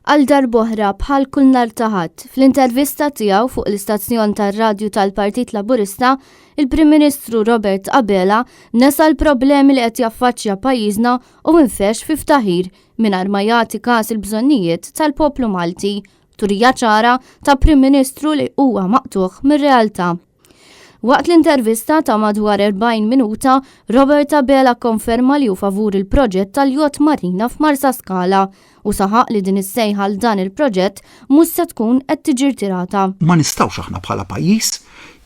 Għal darb'oħra bħal kull nhar ta' Ħadd, fl-intervista tiegħu fuq l-istazzjon tar-radju tal-Partit Laburista, il-Prim Ministru Robert Abela nesa l-problemi li qed jaffaċċja pajjiżna u infexx fi ftaħir mingħajr ma jagħti każ il-bżonnijiet tal-poplu Malti, turija ċara ta' Prim Ministru li huwa maqtugħ mir-realtà. Waqt l-intervista ta' madwar 40 minuta, Robert Abela kkonferma li hu favur il-proġett tal-Yacht Marina f'Marsaskala u saħaq li din is-sejħa għal dan il-proġett mhux se tkun qed tiġi rtirata. Ma nistgħux aħna bħala pajjiż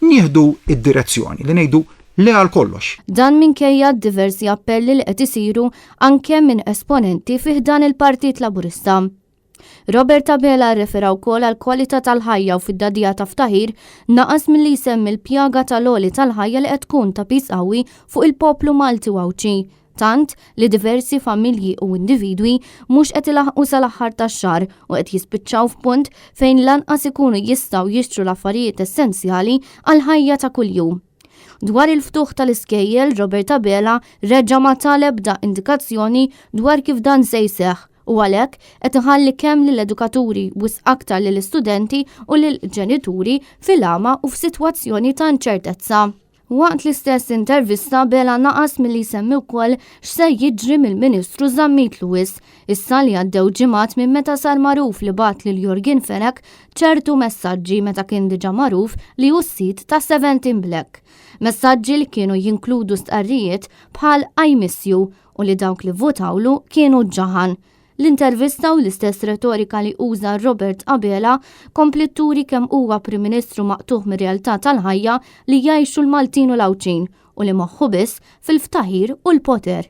nieħdu d-direzzjoni li ngħidu le għal kollox. Dan minkejja d-diversi appelli li qed isiru anke minn esponenti fi ħdan il-Partit Laburista. Robert Abela rrefera wkoll għall-kwalità tal-ħajja u fid-dagħdigħa ta' ftaħir naqas milli jsemmi l-pjaga tal-għoli tal-ħajja li qed tkun ta' piż qawwi fuq il-poplu Malti u Għawdxi, tant li diversi familji u individwi mhux qed ilaħħqu sal-aħħar tax-xahar u qed jispiċċaw f'punt fejn lanqas ikunu jistgħu jixtru l-affarijiet essenzjali għall-ħajja ta' kuljum. Dwar il-ftuħ tal-iskejjel, Robert Abela reġa' ma ta l-ebda indikazzjoni dwar kif dan se jseħħ u għalhekk qed iħalli kemm lill-edukaturi wisq aktar lill-istudenti u lill-ġenituri fil-għama u f'sitwazzjoni ta' inċertezza. Waqt l-istess intervista Abela naqas milli jsemmi wkoll x'se jiġri mill-Ministru Zammit Lewis, issa li għaddew ġimgħat minn meta sar magħruf li bagħat lil Yorgen Fenech ċertu messaġġi meta kien diġà magħruf li hu s-sid ta' 17 Black. Messaġġi li kienu jinkludu stqarrijiet bħal I miss you u li dawk li vvotawlu kienu ġaħan. L-intervista u l-istess retorika li uża Robert Abela kompliet turi kemm huwa Prim Ministru maqtugħ mir-realtà tal-ħajja li jgħixu l-Maltin u l-Għawdxin u li moħħu biss fil-ftaħir u l-poter.